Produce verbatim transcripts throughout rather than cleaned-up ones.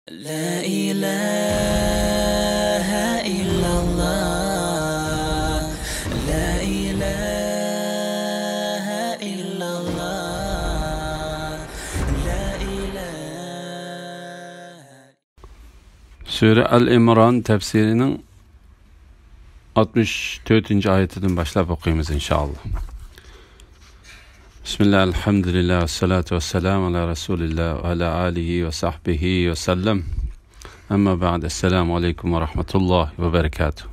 لا إله إلا الله. لا إله إلا الله. لا إله. سۈرە ئال ئىمران تەپسىرىنىڭ ئاتمىش تۆتىنچى ئايىتىدىن باشلاپ ئوقۇيمىز، ئىنشائاللا. بىسمىللا، ئەلھەمدۇلىللا، ۋەسسالاتۇ ۋەسسالامۇ ئالا رەسۇلىللا ۋە ئالا ئالىھى ۋە سەھبىھى ۋەسەللەم. ئەمما بەئد، ئەسسالامۇ ئەلەيكۇم ۋە رەھمەتۇللاھى ۋە بەرىكاتۇھ.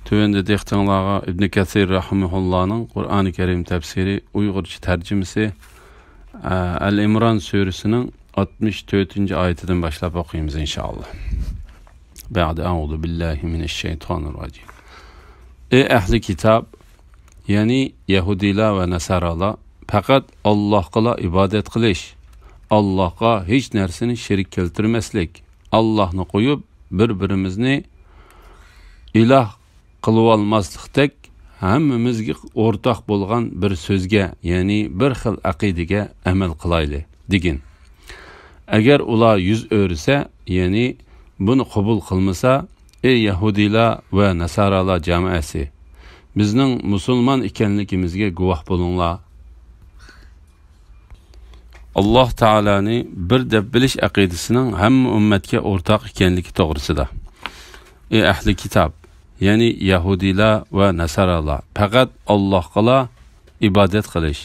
تۆۋەندە دىققىتىڭلارغا ئىبنى كەسىر رەھىمەھۇللانىڭ قۇرئانى كەرىم تەپسىرى ئۇيغۇرچە تەرجىمىسى، ئە، ئەل ئىمران سۈرىسىنىڭ ئاتمىش تۆتىنچى ئايىتىدىن باشلاپ ئوقۇيمىز، ئىنشائاللا. بەئدە، ئەئۇزۇ بىللاھى مىنەششەيتانىرراجىم. ئەي ئەھلى كىتاب، يەنى يەھۇدىيلار ۋە ناسارالار، پەقەت ئاللاھقىلا ئىبادەت قىلىش، ئاللاھقا ھېچ نەرسىنى شېرىك كەلتۈرمەسلىك، ئاللاھنى قويۇپ، بىر-بىرىمىزنى ئىلاھ قىلىۋالماسلىقتەك، ھەممىمىزگە ئورتاق بولغان بىر سۆزگە، يەنى بىر خىل ئەقىدىگە ئەمەل قىلايلى، دېگىن. ئەگەر ئۇلار يۈز ئۆرۈسە، يەنى بۇنى قوبۇل قىلمىسا، ئەي يەھۇدىيلار ۋە ناسارالار جامائەسى، بىزنىڭ مۇسۇلمان ئىكەنلىكىمىزگە گۇۋاھ بولۇڭلار. ئاللاھ تائالانى بىر دەپ بىلىش ئەقىدىسىنىڭ ھەممە ئۈممەتكە ئورتاق ئىكەنلىكى توغرىسىدا. ئەي ئەھلى كىتاب، يەنى يەھۇدىيلار ۋە ناسارالار، پەقەت ئاللاھقىلا ئىبادەت قىلىش،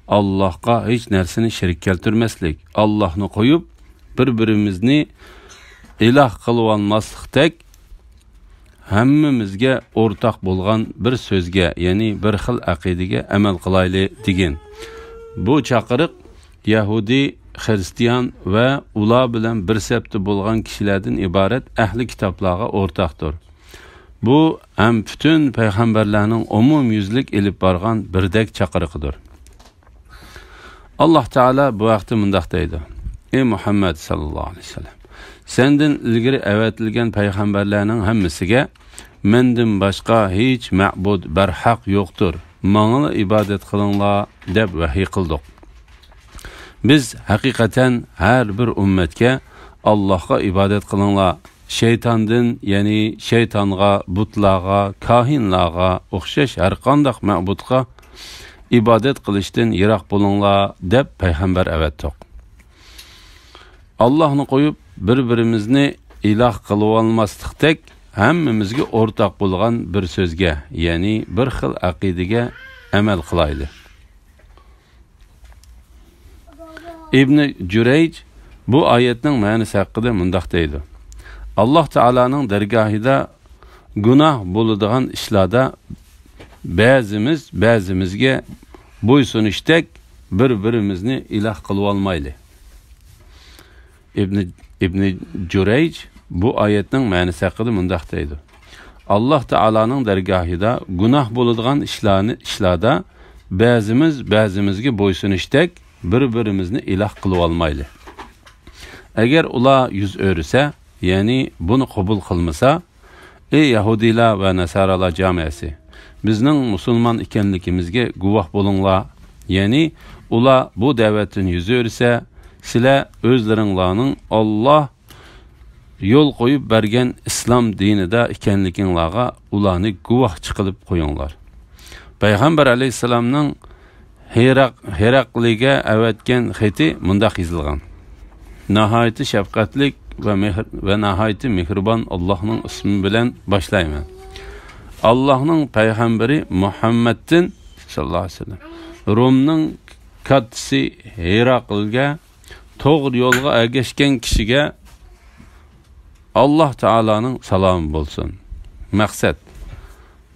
ئاللاھقا ھېچ نەرسىنى شېرىك كەلتۈرمەسلىك، ئاللاھنى قويۇپ، بىر-بىرىمىزنى ئىلاھ قىلىۋالماسلىقتەك، ھەممىمىزگە ئورتاق بولغان بىر سۆزگە، يەنى بىر خىل ئەقىدىگە ئەمەل قىلايلى، دېگىن. بۇ چاقىرىق يەھۇدىي، خىرىستىيان ۋە ئۇلار بىلەن بىر سەپتە بولغان كىشىلەردىن ئىبارەت ئەھلى كىتابلارغا ئورتاقتۇر. بۇ ھەم پۈتۈن پەيغەمبەرلەرنىڭ ئومۇميۈزلۈك ئېلىپ بارغان بىردەك چاقىرىقىدۇر. ئاللاھ تائالا بۇ ھەقتە مۇنداق دەيدۇ: ئەي مۇھەممەد ساللاللاھۇ ئەلەيھى ۋەسەللەم، سەندىن ئىلگىرى ئەۋەتىلگەن پەيغەمبەرلەرنىڭ ھەممىسىگە مەندىن باشقا ھېچ مەبۇد بەرھەق يوقتۇر، ماڭىلا ئىبادەت قىلىڭلار دەپ ۋەھىي قىلدۇق. بىز ھەقىقەتەن ھەر بىر ئۈممەتكە ئاللاھقا ئىبادەت قىلىڭلار، شەيتاندىن، يەنى شەيتانغا، بۇتلارغا، كاھىنلارغا ئوخشاش ھەرقانداق مەبۇدقا ئىبادەت قىلىشتىن يىراق بولۇڭلار دەپ پەيغەمبەر ئەۋەتتۇق. ئاللاھنى قويۇپ بىر-بىرىمىزنى ئىلاھ قىلىۋالماسلىقتەك، ھەممىمىزگە ئورتاق بولغان بىر سۆزگە، يەنى بىر خىل ئەقىدىگە ئەمەل قىلايلى. ئىبنى جۈرەيج بۇ ئايەتنىڭ مەنىسى ھەققىدە مۇنداق دەيدۇ: ئاللاھ تائالانىڭ دەرگاھىدا گۇناھ بولىدىغان ئىشلاردا بەزىمىز بەزىمىزگە بويسۇنۇشتەك بىر-بىرىمىزنى ئىلاھ قىلىۋالمايلى. ئىبنى، ئىبنى جۈرەيج بۇ ئايەتنىڭ مەنىسى ھەققىدە مۇنداق دەيدۇ: ئاللاھ تائالانىڭ دەرگاھىدا گۇناھ بولىدىغان ئىشلارنى، ئىشلاردا بەزىمىز بەزىمىزگە بويسۇنۇشتەك بىر-بىرىمىزنى ئىلاھ قىلىۋالمايلى. ئەگەر ئۇلار يۈز ئۆرۈسە، يەنى بۇنى قوبۇل قىلمىسا، ئەي يەھۇدىيلار ۋە ناسارالار جامائەسى، بىزنىڭ مۇسۇلمان ئىكەنلىكىمىزگە گۇۋاھ بولۇڭلار، يەنى ئۇلار بۇ دەۋەتتىن يۈز ئۆرۈسە، سىلەر ئۆزلىرىڭلارنىڭ ئاللاھ يول قويۇپ بەرگەن ئىسلام دىنىدا ئىكەنلىكىڭلارغا ئۇلارنى گۇۋاھچى قىلىپ قويۇڭلار. پەيغەمبەر ئەلەيھىسسالامنىڭ ھېراق-، ھېراقلىگە ئەۋەتكەن خېتى مۇنداق يېزىلغان: ناھايىتى شەپقەتلىك ۋە مېھىر-، ۋە ناھايىتى مېھرىبان ئاللاھنىڭ ئىسمى بىلەن باشلايمەن. ئاللاھنىڭ پەيغەمبىرى مۇھەممەدتىن ساللاللاھۇ ئەلەيھى ۋەسەللەم، رومنىڭ كاتتىسى ھېراقلىگە، توغرا يولغا ئەگەشكەن كىشىگە ئاللاھ تائالانىڭ سالامى بولسۇن. مەقسەت: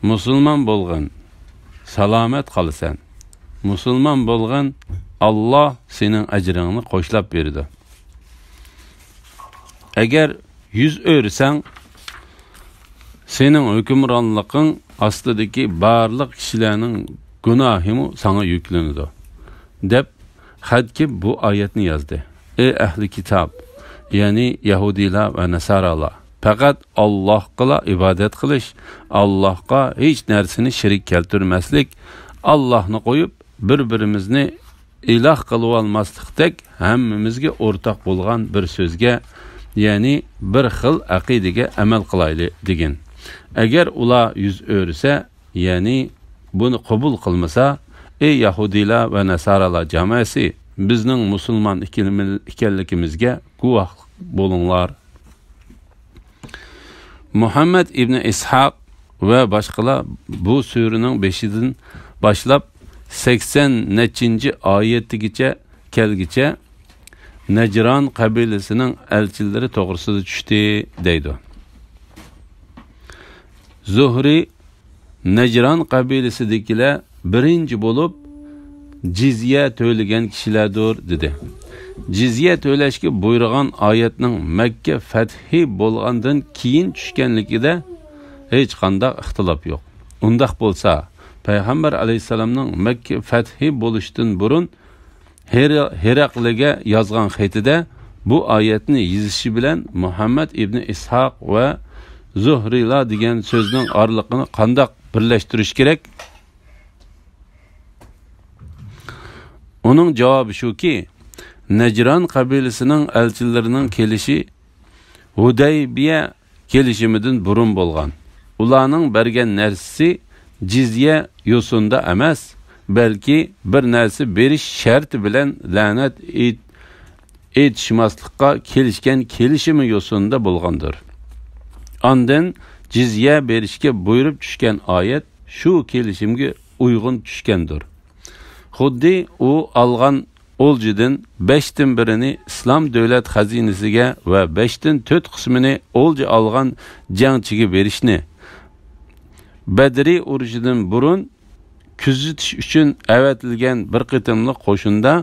مۇسۇلمان بولغىن، سالامەت قالىسەن. مۇسۇلمان بولغىن، ئاللاھ سېنىڭ ئەجرىڭنى قوشلاپ بېرىدۇ. ئەگەر يۈز ئۆرۈسەڭ، سېنىڭ ھۆكۈمرانلىقىڭ ئاستىدىكى بارلىق كىشىلەرنىڭ گۇناھىمۇ ساڭا يۈكلىنىدۇ، دەپ خەتكە بۇ ئايەتنى يازدى. ئەي ئەھلى كىتاب، يەنى يەھۇدىيلار ۋە ناسارالار، پەقەت ئاللاھقىلا ئىبادەت قىلىش، ئاللاھقا ھېچ نەرسىنى شېرىك كەلتۈرمەسلىك، ئاللاھنى قويۇپ بىر-بىرىمىزنى ئىلاھ قىلىۋالماسلىقتەك ھەممىمىزگە ئورتاق بولغان بىر سۆزگە، يەنى بىر خىل ئەقىدىگە ئەمەل قىلايلى دېگىن. ئەگەر ئۇلار يۈز ئۆرۈسە، يەنى بۇنى قوبۇل قىلمىسا، ئەي يەھۇدىيلار ۋە نەسارالار جامائەسى، بىزنىڭ مۇسۇلمان ئىكەنلىكىمىزگە گۇۋاھ بولۇڭلار. مۇھەممەد ئىبنى ئىسھاق ۋە باشقىلار بۇ سۈرىنىڭ بېشىدىن باشلاپ سەكسەن نەچچىنچى ئايەتتىگىچە كەلگىچە نەجران قەبىلىسىنىڭ ئەلچىلىرى توغرىسىدا چۈشتى، دەيدۇ. زۇھرى نەجران قەبىلىسىدىكىلەر بىرىنچى بولۇپ جىزيە تۆلىگەن كىشىلەردۇر، دېدى. جىزيە تۆلەشكە بۇيرۇغان ئايەتنىڭ مەككە فەتھى بولغاندىن كېيىن چۈشكەنلىكىدە ھېچقانداق ئىختىلاپ يوق. ئۇنداق بولسا، پەيغەمبەر ئەلەيھىسسالامنىڭ مەككە فەتھى بولۇشتىن بۇرۇن ھېر-، ھېرەقلىگە يازغان خېتىدە بۇ ئايەتنى يېزىشى بىلەن مۇھەممەد ئىبنى ئىسھاق ۋە زۇھرىلا دېگەن سۆزنىڭ ئارىلىقىنى قانداق بىرلەشتۈرۈش كېرەك؟ ئۇنىڭ جاۋابى شۇكى، نەجران قەبىلىسىنىڭ ئەلچىلىرىنىڭ كېلىشى ھۇدەيبىيە كېلىشىمىدىن بۇرۇن بولغان. ئۇلارنىڭ بەرگەن نەرسىسى جىزيە يوسۇندا ئەمەس، بەلكى بىر نەرسە بېرىش شەرتى بىلەن لەنەت ئېيت-، ئېيتىشماسلىققا كېلىشكەن كېلىشىمى يوسۇندا بولغاندۇر. ئاندىن جىزيە بېرىشكە بۇيرۇپ چۈشكەن ئايەت شۇ كېلىشىمگە ئۇيغۇن چۈشكەندۇر. خۇددى ئۇ ئالغان ئولجىدىن بەشتىن بىرىنى ئىسلام دۆلەت خەزىنىسىگە ۋە بەشتىن تۆت قىسمىنى ئولجا ئالغان جەڭچىگە بېرىشنى، بەدرى ئۇرۇشىدىن بۇرۇن كۆزىتىش ئۈچۈن ئەۋەتىلگەن بىر قېتىملىق قوشۇندا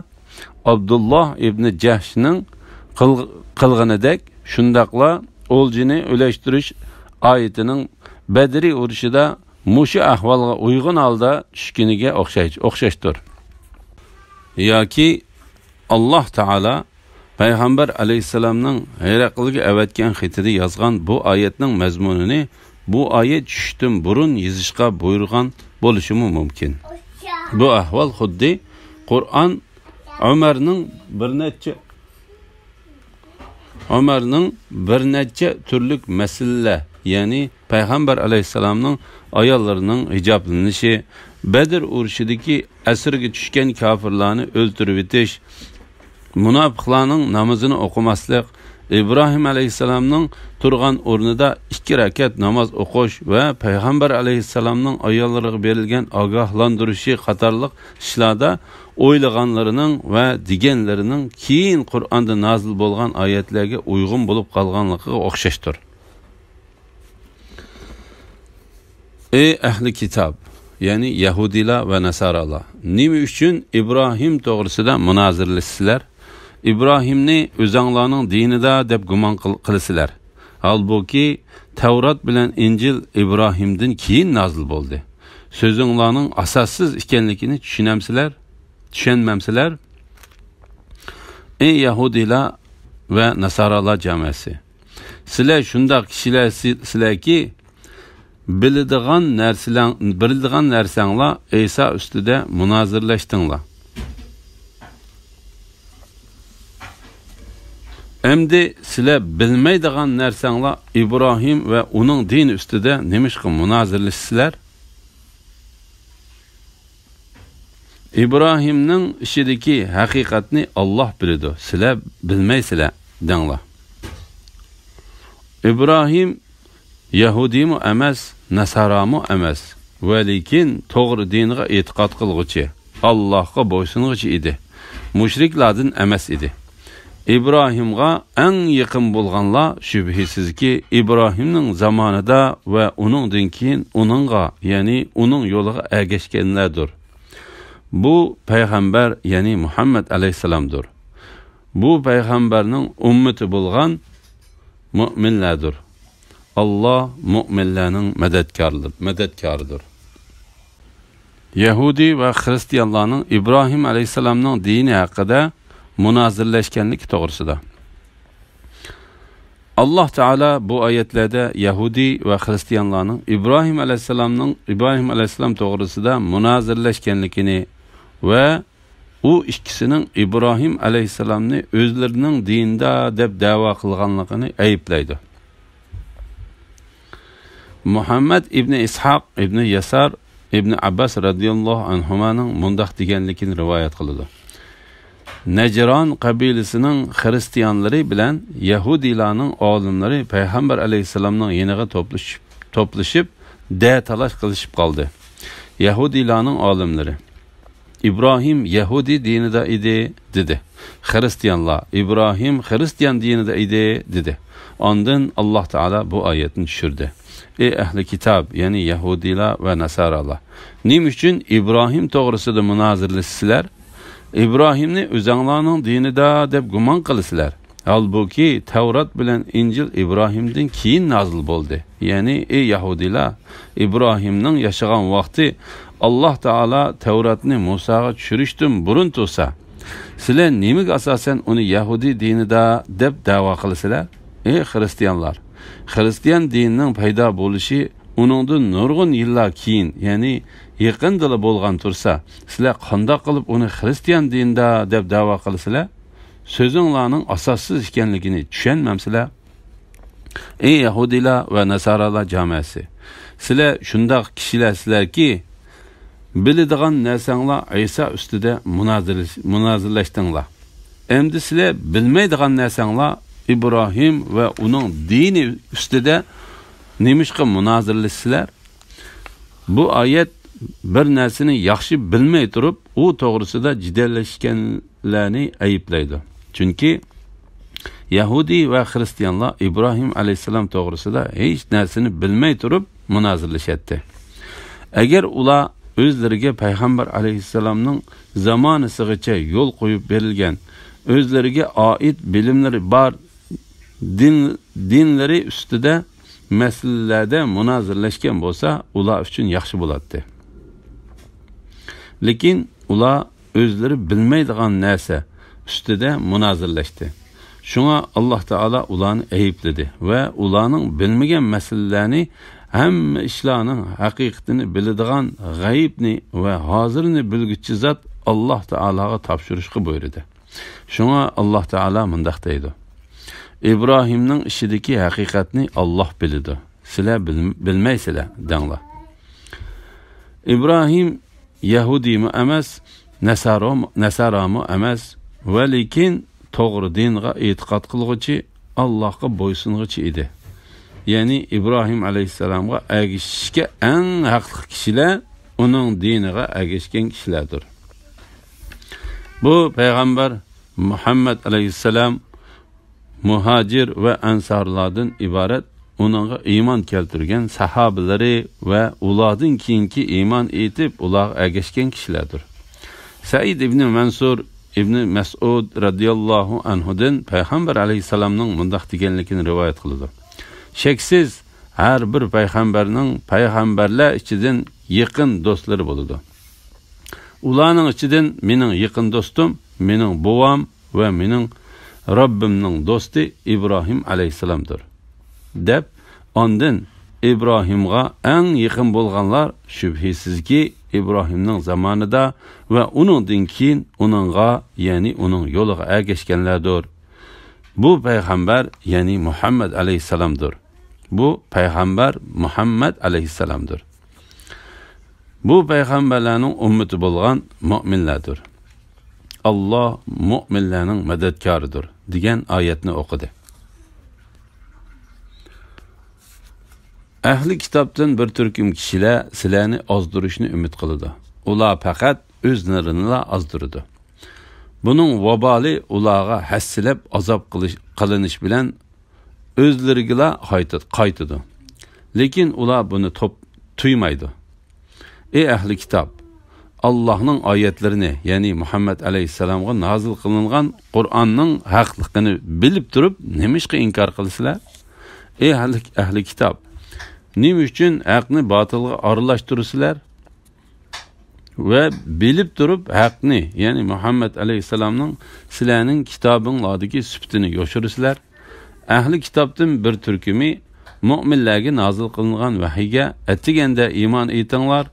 ئابدۇللا ئىبنى جەھشنىڭ قىل-، قىلغىنىدەك، شۇنداقلا ئولجىنى ئۈلەشتۈرۈش ئايىتىنىڭ بەدرى ئۇرۇشىدا مۇشۇ ئەھۋالغا ئۇيغۇن ھالدا چۈشكىنىگە ئوخشاي-، ئوخشاشتۇر. ياكى ئاللاھ تائالا پەيغەمبەر ئەلەيھىسسالامنىڭ ھېرەقلگە ئەۋەتكەن خېتىدە يازغان بۇ ئايەتنىڭ مەزمۇنىنى بۇ ئايەت چۈشۈشتىن بۇرۇن يېزىشقا بۇيرۇغان بولۇشىمۇ مۇمكىن. بۇ ئەھۋال خۇددى قۇرئان ئۆمەرنىڭ بىر نەچچە ئۆمەرنىڭ بىر نەچچە تۈرلۈك مەسىلىلەر، يەنى پەيغەمبەر ئەلەيھىسسالامنىڭ ئاياللىرىنىڭ ھىجابلىنىشى، بەدر ئۇرۇشىدىكى ئەسىرگە چۈشكەن كاپىرلارنى ئۆلتۈرۈۋېتىش، مۇناپىقلارنىڭ نامىزىنى ئوقۇماسلىق، ئىبراھىم ئەلەيھىسسالامنىڭ تۇرغان ئورنىدا ئىككى رەكەت ناماز ئوقۇش ۋە پەيغەمبەر ئەلەيھىسسالامنىڭ ئاياللىرىغا بېرىلگەن ئاگاھلاندۇرۇشى قاتارلىق ئىشلاردا ئويلىغانلىرىنىڭ ۋە دېگەنلىرىنىڭ كېيىن قۇرئاندا نازىل بولغان ئايەتلەرگە ئۇيغۇن بولۇپ قالغانلىقىغا ئوخشاشتۇر. ئەي ئەھلى كىتاب، يەنى يەھۇدىيلار ۋە ناسارالار، نېمە ئۈچۈن ئىبراھىم توغرىسىدا مۇنازىرىلىشىسىلەر؟ ئىبراھىمنى ئۆزەڭلارنىڭ دىنىدا دەپ گۇمان قىل-، قىلىسىلەر. ھالبۇكى، تەۋرات بىلەن ئىنجىل ئىبراھىمدىن كېيىن نازىل بولدى. سۆزۈڭلارنىڭ ئاساسسىز ئىكەنلىكىنى چۈشىنەمسىلەر؟ چۈشەنمەمسىلەر؟ ئەي يەھۇدىيلار ۋە ناسارالار جامائەسى! سىلەر شۇنداق كىشىلەرسىلەركى، بىلىدىغان نەرسىلەڭ-، بىلىدىغان نەرسەڭلار ئەيسا ئۈستىدە مۇنازىرىلەشتىڭلار. ئەمدى سىلەر بىلمەيدىغان نەرسەڭلار ئىبراھىم ۋە ئۇنىڭ دىنى ئۈستىدە نېمىشقا مۇنازىرىلىشىسىلەر؟ ئىبراھىمنىڭ ئىشىدىكى ھەقىقەتنى ئاللاھ بىلىدۇ، سىلەر بىلمەيسىلەر، دەڭلار. ئىبراھىم يەھۇدىيمۇ ئەمەس، ناسارامۇ ئەمەس، ۋەلىكىن توغرا دىنغا ئېتىقاد قىلغۇچى، ئاللاھقا بويسۇنغۇچى ئىدى. مۇشرىكلاردىن ئەمەس ئىدى. ئىبراھىمغا ئەڭ يېقىن بولغانلار، شۈبھىسىزكى، ئىبراھىمنىڭ زامانىدا ۋە ئۇنىڭدىن كېيىن ئۇنىڭغا، يەنى ئۇنىڭ يولىغا ئەگەشكەنلەردۇر. بۇ پەيغەمبەر، يەنى مۇھەممەد ئەلەيھىسسالامدۇر. بۇ پەيغەمبەرنىڭ ئۈممىتى بولغان مۆمىنلەردۇر. ئاللاھ مۆمىنلەرنىڭ مەدەتكارلىرى-، مەدەتكارىدۇر. يەھۇدىي ۋە خىرىستىيانلارنىڭ ئىبراھىم ئەلەيھىسسالامنىڭ دىنى ھەققىدە مۇنازىرىلەشكەنلىكى توغرىسىدا. ئاللاھ تائالا بۇ ئايەتلەردە يەھۇدىي ۋە خىرىستىيانلارنىڭ ئىبراھىم ئەلەيھىسسالامنىڭ، ئىبراھىم ئەلەيھىسسالام توغرىسىدا مۇنازىرىلەشكەنلىكىنى ۋە ئۇ ئىككىسىنىڭ ئىبراھىم ئەلەيھىسسالامنى ئۆزلىرىنىڭ دىنىدا دەپ دەۋا قىلغانلىقىنى ئەيىبلەيدۇ. مۇھەممەد ئىبنى ئىسھاق ئىبنى يەسار ئىبنى ئابباس رەزىياللاھۇ ئەنھۇمانىڭ مۇنداق دېگەنلىكىنى رىۋايەت قىلىدۇ: نەجران قەبىلىسىنىڭ خىرىستىيانلىرى بىلەن يەھۇدىيلارنىڭ ئالىملىرى پەيغەمبەر ئەلەيھىسسالامنىڭ يېنىغا توپلىشىپ، توپلىشىپ، دەتالاش قىلىشىپ قالدى. يەھۇدىيلارنىڭ ئالىملىرى: ئىبراھىم يەھۇدىي دىنىدا ئىدى، دېدى. خىرىستىيانلار: ئىبراھىم خىرىستىيان دىنىدا ئىدى، دېدى. ئاندىن ئاللاھ تائالا بۇ ئايەتنى چۈشۈردى: ئەي ئەھلى كىتاب، يەنى يەھۇدىيلار ۋە ناسارالار، نېمە ئۈچۈن ئىبراھىم توغرىسىدا مۇنازىرىلىشىسىلەر؟ ئىبراھىمنى ئۆزەڭلارنىڭ دىنىدا دەپ گۇمان قىلىسىلەر. ھالبۇكى، تەۋرات بىلەن ئىنجىل ئىبراھىمدىن كېيىن نازىل بولدى. يەنى، ئەي يەھۇدىيلار، ئىبراھىمنىڭ ياشىغان ۋاقتى ئاللاھ تائالا تەۋراتنى مۇساغا چۈشۈرۈشتىن بۇرۇن تۇرسا، سىلەر نېمىگە ئاساسەن ئۇنى يەھۇدىي دىنىدا دەپ دەۋا قىلىسىلەر؟ ئەي خىرىستىيانلار، خىرىستىيان دىنىنىڭ پەيدا بولۇشى ئۇنىڭدىن نۇرغۇن يىللار كېيىن، يەنى يېقىندىلا بولغان تۇرسا، سىلەر قانداق قىلىپ ئۇنى خىرىستىيان دىنىدا دەپ دەۋا قىلىسىلەر؟ سۆزۈڭلارنىڭ ئاساسسىز ئىكەنلىكىنى چۈشەنمەمسىلەر؟ ئەي يەھۇدىيلار ۋە ناسارالار جامائەسى! سىلەر شۇنداق كىشىلەرسىلەركى، بىلىدىغان نەرسەڭلار ئەيسا ئۈستىدە مۇنازىرىلىش-، مۇنازىرىلەشتىڭلار. ئەمدى سىلەر بىلمەيدىغان نەرسەڭلار ئىبراھىم ۋە ئۇنىڭ دىنى ئۈستىدە نېمىشقا مۇنازىرىلىشىسىلەر؟ بۇ ئايەت بىر نەرسىنى ياخشى بىلمەي تۇرۇپ، ئۇ توغرىسىدا جېدەللەشكەنلەرنى ئەيىبلەيدۇ. چۈنكى يەھۇدىي ۋە خىرىستىيانلار ئىبراھىم ئەلەيھىسسالام توغرىسىدا ھېچ نەرسىنى بىلمەي تۇرۇپ مۇنازىرىلىشەتتى. ئەگەر ئۇلار ئۆزلىرىگە پەيغەمبەر ئەلەيھىسسالامنىڭ زامانىسىغىچە يول قويۇپ بېرىلگەن، ئۆزلىرىگە ئائىت بىلىملىرى بار دىن، دىنلىرى ئۈستىدە مەسىلىلەردە مۇنازىرىلەشكەن بولسا، ئۇلار ئۈچۈن ياخشى بولاتتى. لېكىن ئۇلار ئۆزلىرى بىلمەيدىغان نەرسە ئۈستىدە مۇنازىرىلەشتى. شۇڭا ئاللاھ تائالا ئۇلارنى ئەيىبلىدى ۋە ئۇلارنىڭ بىلمىگەن مەسىلىلەرنى، ھەممە ئىشلارنىڭ ھەقىقىتىنى بىلىدىغان غەيىبنى ۋە ھازىرنى بىلگۈچى زات ئاللاھ تائالاغا تاپشۇرۇشقا بۇيرۇدى. شۇڭا ئاللاھ تائالا مۇنداق دەيدۇ: ئىبراھىمنىڭ ئىشىدىكى ھەقىقەتنى ئاللاھ بىلىدۇ، سىلەر بىل-، بىلمەيسىلەر، دەڭلار. ئىبراھىم يەھۇدىيمۇ ئەمەس، نەسارا-، نەسارامۇ ئەمەس، ۋە لېكىن توغرا دىنغا ئېتىقاد قىلغۇچى، ئاللاھقا بويسۇنغۇچى ئىدى. يەنى ئىبراھىم ئەلەيھىسسالامغا ئەگىشىشكە ئەڭ ھەقلىق كىشىلەر ئۇنىڭ دىنىغا ئەگەشكەن كىشىلەردۇر. بۇ پەيغەمبەر مۇھەممەد ئەلەيھىسسالام مۇھاجىر ۋە ئەنسارلاردىن ئىبارەت ئۇنىڭغا ئىمان كەلتۈرگەن ساھابىلىرى ۋە ئۇلاردىن كېيىنكى ئىمان ئېيتىپ، ئۇلارغا ئەگەشكەن كىشىلەردۇر. سەئىد ئىبنى مەنسۇر ئىبنى مەسئۇد رەزىياللاھۇ ئەنھۇدىن پەيغەمبەر ئەلەيھىسسالامنىڭ مۇنداق دېگەنلىكىنى رىۋايەت قىلىدۇ: شەكسىز، ھەر بىر پەيغەمبەرنىڭ پەيغەمبەرلەر ئىچىدىن يېقىن دوستلىرى بولىدۇ. ئۇلارنىڭ ئىچىدىن مېنىڭ يېقىن دوستۇم، مېنىڭ بوۋام ۋە مېنىڭ رەببىمنىڭ دوستى ئىبراھىم ئەلەيھىسسالامدۇر، دەپ، ئاندىن ئىبراھىمغا ئەڭ يېقىن بولغانلار، شۈبھىسىزكى، ئىبراھىمنىڭ زامانىدا ۋە ئۇنىڭدىن كېيىن ئۇنىڭغا، يەنى ئۇنىڭ يولىغا ئەگەشكەنلەردۇر. بۇ پەيغەمبەر، يەنى مۇھەممەد ئەلەيھىسسالامدۇر. بۇ پەيغەمبەر مۇھەممەد ئەلەيھىسسالامدۇر. بۇ پەيغەمبەرلەرنىڭ ئۈممىتى بولغان مۆمىنلەردۇر. ئاللاھ مۆمىنلەرنىڭ مەدەتكارىدۇر، دېگەن ئايەتنى ئوقۇدى. ئەھلى كىتابتىن بىر تۈركۈم كىشىلەر سىلەرنى ئازدۇرۇشنى ئۈمىد قىلىدۇ. ئۇلار پەقەت ئۆزلىرىنىلا ئازدۇرىدۇ. بۇنىڭ ۋابالى ئۇلارغا ھەسسىلەپ ئازاب قىلىش، قىلىنىش بىلەن ئۆزلىرىگىلا قايتىدۇ. لېكىن ئۇلار بۇنى توپ-، تۇيمايدۇ. ئەي ئەھلى كىتاب! ئاللاھنىڭ ئايەتلىرىنى، يەنى مۇھەممەد ئەلەيھىسسالامغا نازىل قىلىنغان قۇرئاننىڭ ھەقلىقىنى بىلىپ تۇرۇپ نېمىشقا ئىنكار قىلىسىلەر؟ ئەي ئەھلى، ئەھلى كىتاب! نېمە ئۈچۈن ھەقنى باتىلغا ئارىلاشتۇرىسىلەر؟ ۋە بىلىپ تۇرۇپ ھەقنى، يەنى مۇھەممەد ئەلەيھىسسالامنىڭ سىلەرنىڭ كىتابىڭلاردىكى سۈپىتىنى يوشۇرىسىلەر. ئەھلى كىتابتىن بىر تۈركۈمى مۆمىنلەرگە نازىل قىلىنغان ۋەھىيگە ئەتىگەندە ئىمان ئېيتىڭلار،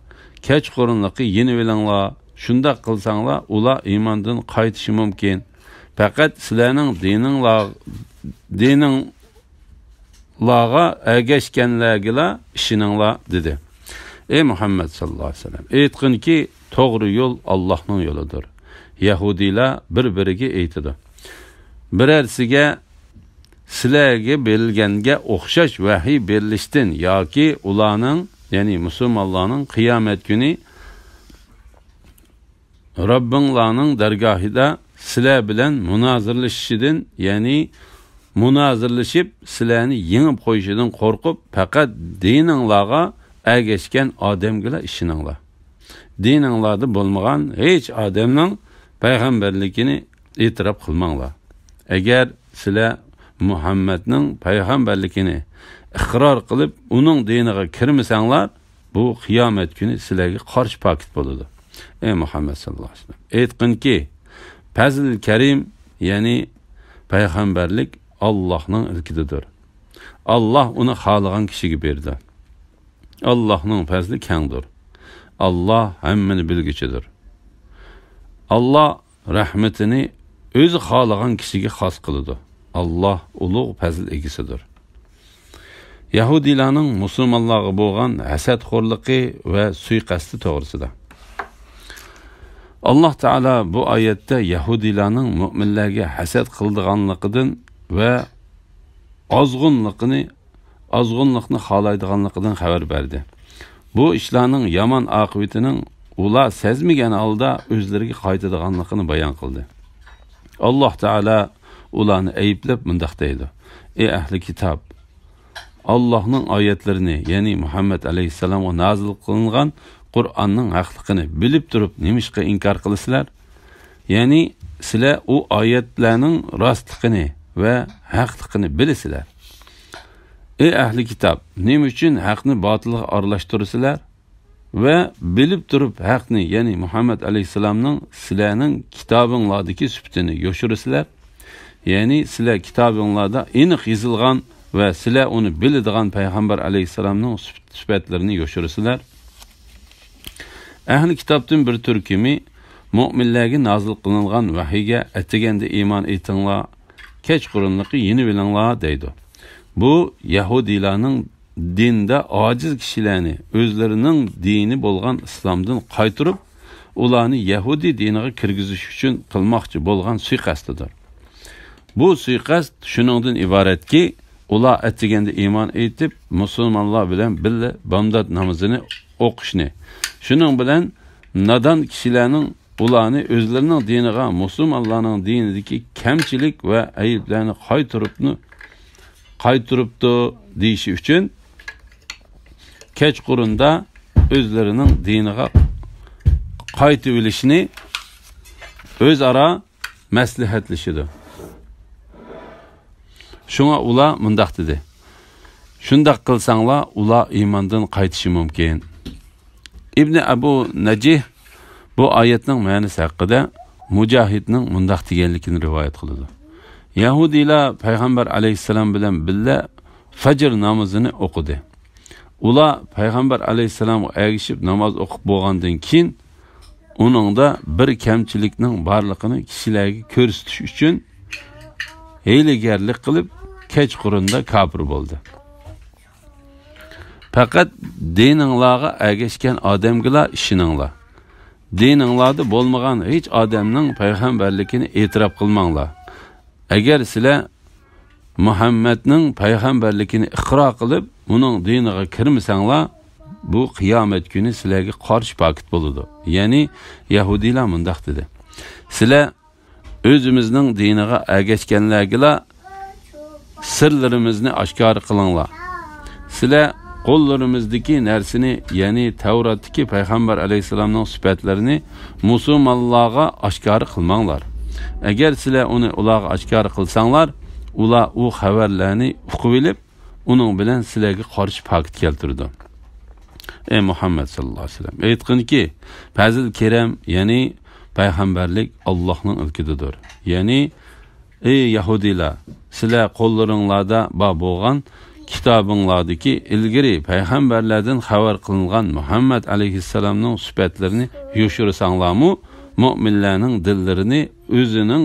كەچقۇرۇنلۇقى يېنىۋېلىڭلار، شۇنداق قىلساڭلار، ئۇلار ئىماندىن قايتىشى مۇمكىن. پەقەت سىلەرنىڭ دىنىڭلار-، دىنىڭلارغا ئەگەشكەنلەرگىلا ئىشىنىڭلار، دېدى. ئەي مۇھەممەد ساللاللاھۇ ئەلەيھى ۋەسەللەم، ئېيتقىنكى، توغرا يول ئاللاھنىڭ يولىدۇر. يەھۇدىيلار بىر-بىرىگە ئېيتىدۇ، بىرەرسىگە سىلەرگە بېرىلگەنگە ئوخشاش ۋەھىي بېرىلىشتىن ياكى ئۇلارنىڭ، يەنى مۇسۇلمانلارنىڭ قىيامەت كۈنى رەببىڭلارنىڭ دەرگاھىدا سىلەر بىلەن مۇنازىرىلىشىشىدىن، يەنى مۇنازىرىلىشىپ سىلەرنى يېڭىپ قويۇشىدىن قورقۇپ، پەقەت دىنىڭلارغا ئەگەشكەن ئادەمگىلا ئىشىنىڭلار. دىنىڭلاردا بولمىغان ھېچ ئادەمنىڭ پەيغەمبەرلىكىنى ئېتىراپ قىلماڭلار. ئەگەر سىلەر مۇھەممەدنىڭ پەيغەمبەرلىكىنى ئىقرار قىلىپ، ئۇنىڭ دىنىغا كىرمىسەڭلار، بۇ قىيامەت كۈنى سىلەرگە قارشى پاكىت بولىدۇ. ئەي مۇھەممەد ساللاللاھۇ ئەلەيھى ۋەسەللەم، ئېيتقىنكى، پەزل كەرىم، يەنى پەيغەمبەرلىك ئاللاھنىڭ ئىلكىدىدۇر. ئاللاھ ئۇنى خالىغان كىشىگە بېرىدۇ. ئاللاھنىڭ پەزلى كەڭدۇر. ئاللاھ ھەممىنى بىلگۈچىدۇر. ئاللاھ رەھمىتىنى ئۆزى خالىغان كىشىگە خاس قىلىدۇ. ئاللاھ ئۇلۇغ پەزىل ئىگىسىدۇر. يەھۇدىيلارنىڭ مۇسۇلمانلارغا بولغان ھەسەتخورلۇقى ۋە سۇيىقەستى توغرىسىدا. ئاللاھ تائالا بۇ ئايەتتە يەھۇدىيلارنىڭ مۆمىنلەرگە ھەسەت قىلىدىغانلىقىدىن ۋە ئازغۇنلۇقىنى، ئازغۇنلۇقنى خالايدىغانلىقىدىن خەۋەر بەردى. بۇ ئىشلارنىڭ يامان ئاقىۋىتىنىڭ ئۇلار سەزمىگەن ھالدا ئۆزلىرىگە قايتىدىغانلىقىنى بايان قىلدى. ئاللاھ تائالا ئۇلارنى ئەيىبلەپ مۇنداق دەيدۇ: ئەي ئەھلى كىتاب! ئاللاھنىڭ ئايەتلىرىنى، يەنى مۇھەممەد ئەلەيھىسسالامغا نازىل قىلىنغان قۇرئاننىڭ ھەقلىقىنى بىلىپ تۇرۇپ نېمىشقا ئىنكار قىلىسىلەر؟ يەنى سىلەر ئۇ ئايەتلەرنىڭ راستلىقىنى ۋە ھەقلىقىنى بىلىسىلەر. ئەي ئەھلى كىتاب، نېمە ئۈچۈن ھەقنى باتىلغا ئارىلاشتۇرىسىلەر؟ ۋە بىلىپ تۇرۇپ ھەقنى، يەنى مۇھەممەد ئەلەيھىسسالامنىڭ سىلەرنىڭ كىتابىڭلاردىكى سۈپىتىنى يوشۇرىسىلەر. يەنى سىلەر كىتابىڭلاردا ئېنىق يېزىلغان ۋە سىلەر ئۇنى بىلىدىغان پەيغەمبەر ئەلەيھىسسالامنىڭ سۈپ-، سۈپەتلىرىنى يوشۇرىسىلەر. ئەھلى كىتابتىن بىر تۈركۈمى مۆمىنلەرگە نازىل قىلىنغان ۋەھىيگە ئەتىگەندە ئىمان ئېيتىڭلار، كەچقۇرۇنلۇقى يېنىۋېلىڭلار دەيدۇ. بۇ يەھۇدىيلارنىڭ دىندا ئاجىز كىشىلەرنى ئۆزلىرىنىڭ دىنى بولغان ئىسلامدىن قايتۇرۇپ، ئۇلارنى يەھۇدىي دىنىغا كىرگۈزۈش ئۈچۈن قىلماقچى بولغان سۇيىقەستىدۇر. بۇ سۇيىقەست شۇنىڭدىن ئىبارەتكى، ئۇلار ئەتىگەندە ئىمان ئېيتىپ، مۇسۇلمانلار بىلەن بىللە بامدات نامىزىنى ئوقۇشنى، شۇنىڭ بىلەن نادان كىشىلەرنىڭ ئۇلارنى ئۆزلىرىنىڭ دىنىغا، مۇسۇلمانلارنىڭ دىنىدىكى كەمچىلىك ۋە ئەيىبلەرنى قايتۇرۇپنى، قايتۇرۇپتۇ دېيىشى ئۈچۈن، كەچقۇرۇندا ئۆزلىرىنىڭ دىنىغا قايتىۋېلىشنى ئۆزئارا مەسلىھەتلىشىدۇ. شۇڭا ئۇلار مۇنداق دېدى: شۇنداق قىلساڭلار، ئۇلار ئىماندىن قايتىشى مۇمكىن. ئىبنى ئەبۇ نەجىھ بۇ ئايەتنىڭ مەنىسى ھەققىدە مۇجاھىدنىڭ مۇنداق دېگەنلىكىنى رىۋايەت قىلىدۇ: يەھۇدىيلار پەيغەمبەر ئەلەيھىسسالام بىلەن بىللە فەجر نامىزىنى ئوقۇدى. ئۇلار پەيغەمبەر ئەلەيھىسسالامغا ئەگىشىپ ناماز ئوقۇپ بولغاندىن كېيىن، ئۇنىڭدا بىر كەمچىلىكنىڭ بارلىقىنى كىشىلەرگە كۆرسىتىش ئۈچۈن، ھىيلىگەرلىك قىلىپ، كەچقۇرۇندا كاپىر بولدى. پەقەت دىنىڭلارغا ئەگەشكەن ئادەمگىلا ئىشىنىڭلار. دىنىڭلاردا بولمىغان ھېچ ئادەمنىڭ پەيغەمبەرلىكىنى ئېتىراپ قىلماڭلار. ئەگەر سىلەر مۇھەممەدنىڭ پەيغەمبەرلىكىنى ئىقرار قىلىپ، ئۇنىڭ دىنىغا كىرمىسەڭلار، بۇ قىيامەت كۈنى سىلەرگە قارشى پاكىت بولىدۇ. يەنى يەھۇدىيلار مۇنداق دېدى: سىلەر ئۆزىمىزنىڭ دىنىغا ئەگەشكەنلەرگىلا سىرلىرىمىزنى ئاشكارا قىلىڭلار. سىلەر قوللىرىمىزدىكى نەرسىنى، يەنى تەۋراتتىكى پەيغەمبەر ئەلەيھىسسالامنىڭ سۈپەتلىرىنى مۇسۇلمانلارغا ئاشكارا قىلماڭلار. ئەگەر سىلەر ئۇنى ئۇلارغا ئاشكارا قىلساڭلار، ئۇلار ئۇ خەۋەرلەرنى ئۇقۇۋېلىپ، ئۇنىڭ بىلەن سىلەرگە قارشى پاكىت كەلتۈرىدۇ. ئەي مۇھەممەد ساللاللاھۇ ئەلەيھى ۋەسەللەم، ئېيتقىنكى، پەزىل كېرەم، يەنى پەيغەمبەرلىك ئاللاھنىڭ ئىلكىدىدۇر. يەنى، ئەي يەھۇدىيلار، سىلەر قوللىرىڭلاردا بار بولغان كىتابىڭلاردىكى ئىلگىرى پەيغەمبەرلەردىن خەۋەر قىلىنغان مۇھەممەد ئەلەيھىسسالامنىڭ سۈپەتلىرىنى يوشۇرساڭلارمۇ، مۆمىنلەرنىڭ دىللىرىنى ئۆزىنىڭ،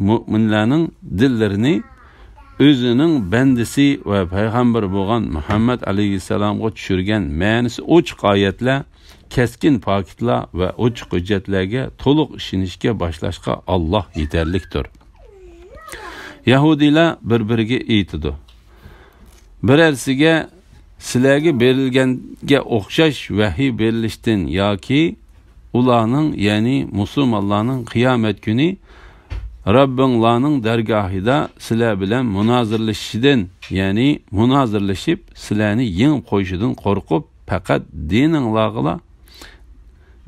مۆمىنلەرنىڭ دىللىرىنى ئۆزىنىڭ بەندىسى ۋە پەيغەمبىرى بولغان مۇھەممەد ئەلەيھىسسالامغا چۈشۈرگەن مەنىسى ئوچۇق ئايەتلەر، كەسكىن پاكىتلار ۋە ئوچۇق ھۆججەتلەرگە تولۇق ئىشىنىشكە باشلاشقا ئاللاھ يېتەرلىكتۇر. يەھۇدىيلار بىر-بىرىگە ئېيتىدۇ، بىرەرسىگە سىلەرگە بېرىلگەنگە ئوخشاش ۋەھىي بېرىلىشتىن ياكى ئۇلارنىڭ، يەنى مۇسۇلمانلارنىڭ قىيامەت كۈنى رەببىڭلارنىڭ دەرگاھىدا سىلەر بىلەن مۇنازىرىلىشىشىدىن، يەنى مۇنازىرىلىشىپ سىلەرنى يېڭىپ قويۇشىدىن قورقۇپ، پەقەت دىنىڭلارغىلا،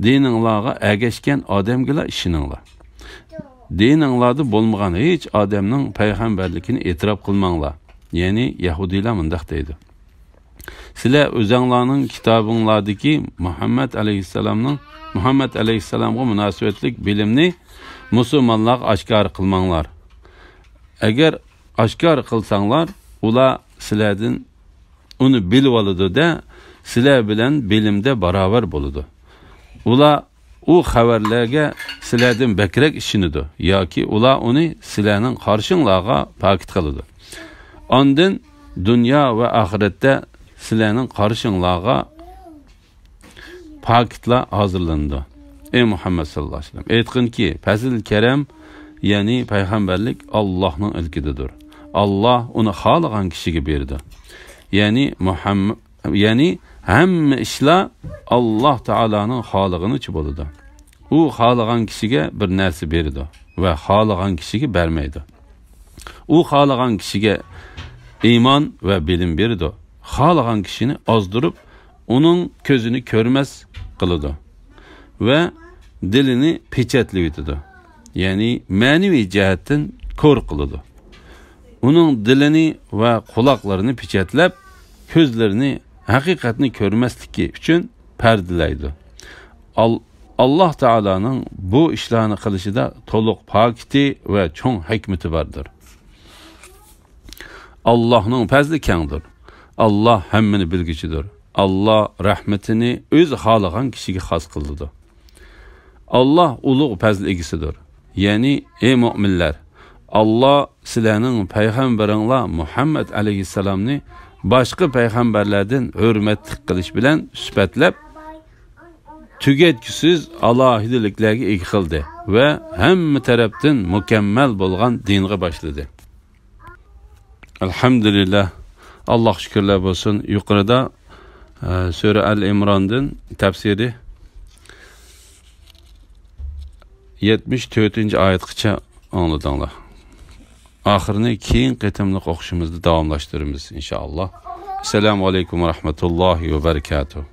دىنىڭلارغا ئەگەشكەن ئادەمگىلا ئىشىنىڭلار. دىنىڭلاردا بولمىغان ھېچ ئادەمنىڭ پەيغەمبەرلىكىنى ئېتىراپ قىلماڭلار. يەنى يەھۇدىيلار مۇنداق دەيدۇ، سىلەر ئۆزەڭلارنىڭ كىتابىڭلاردىكى مۇھەممەد ئەلەيھىسسالامنىڭ، مۇھەممەد ئەلەيھىسسالامغا مۇناسىۋەتلىك بىلىمنى مۇسۇلمانلارغا ئاشكارا قىلماڭلار. ئەگەر ئاشكارا قىلساڭلار، ئۇلار سىلەردىن ئۇنى بىلىۋالىدۇ-دە، سىلەر بىلەن بىلىمدە باراۋەر بولىدۇ. ئۇلار ئۇ خەۋەرلەرگە سىلەردىن بەكرەك ئىشىنىدۇ ياكى ئۇلار ئۇنى سىلەرنىڭ قارشىڭلارغا پاكىت قىلىدۇ. ئاندىن دۇنيا ۋە ئاخىرەتتە سىلەرنىڭ قارشىڭلارغا پاكىتلار ھازىرلىنىدۇ. ئەي مۇھەممەد ساللاللاھۇ ئەلەيھى ۋەسەللەم، ئېيتقىنكى، پەزىل كەرەم، يەنى پەيغەمبەرلىك ئاللاھنىڭ ئىلكىدىدۇر. ئاللاھ ئۇنى خالىغان كىشىگە بېرىدۇ. يەنى مۇھەمم-، يەنى ھەممە ئىشلار ئاللاھ تائالانىڭ خالىغىنىچە بولىدۇ. ئۇ خالىغان كىشىگە بىر نەرسە بېرىدۇ ۋە خالىغان كىشىگە بەرمەيدۇ. ئۇ خالىغان كىشىگە ئىمان ۋە بىلىم بېرىدۇ. خالىغان كىشىنى ئازدۇرۇپ، ئۇنىڭ كۆزىنى كۆرمەس قىلىدۇ ۋە دىلىنى پېچەتلىۋېتىدۇ. يەنى مەنىۋى جەھەتتىن كور قىلىدۇ. ئۇنىڭ دىلىنى ۋە قۇلاقلىرىنى پېچەتلەپ، كۆزلىرىنى ھەقىقەتنى كۆرمەسلىكى ئۈچۈن پەردىلەيدۇ. ئال-، ئاللاھ تائالانىڭ بۇ ئىشلارنى قىلىشىدا تولۇق پاكىتى ۋە چوڭ ھېكمىتى باردۇر. ئاللاھنىڭ پەزلى كەڭدۇر. ئاللاھ ھەممىنى بىلگۈچىدۇر. ئاللاھ رەھمىتىنى ئۆزى خالىغان كىشىگە خاس قىلىدۇ. ئاللاھ ئۇلۇغ پەزىل ئىگىسىدۇر. يەنى، ئەي مۆمىنلەر، ئاللاھ سىلەرنىڭ پەيغەمبىرىڭلار مۇھەممەد ئەلەيھىسسالامنى باشقا پەيغەمبەرلەردىن ھۆرمەتلىك قىلىش بىلەن سۈپەتلەپ، تۈگەتكۈسىز ئالاھىدىلىكلەرگە ئىگە قىلدى ۋە ھەممە تەرەپتىن مۇكەممەل بولغان دىنغا باشلىدى. ئەلھەمدۇلىللاھ. ئاللاھقا شۈكۈرلەر بولسۇن. يۇقىرىدا، ئە، سۈرە ئەل ئىمراندىن تەپسىرى يەتمىش تۆتىنچى ئايەتكىچە ئاڭلىدىڭلار. ئاخىرىنى كېيىن قېتىملىق ئوقۇشىمىزدا داۋاملاشتۇرىمىز، ئىنشائاللاھ. ئەسسالامۇ ئەلەيكۇم ۋە رەھمەتۇللاھى ۋە بەرىكاتۇھ.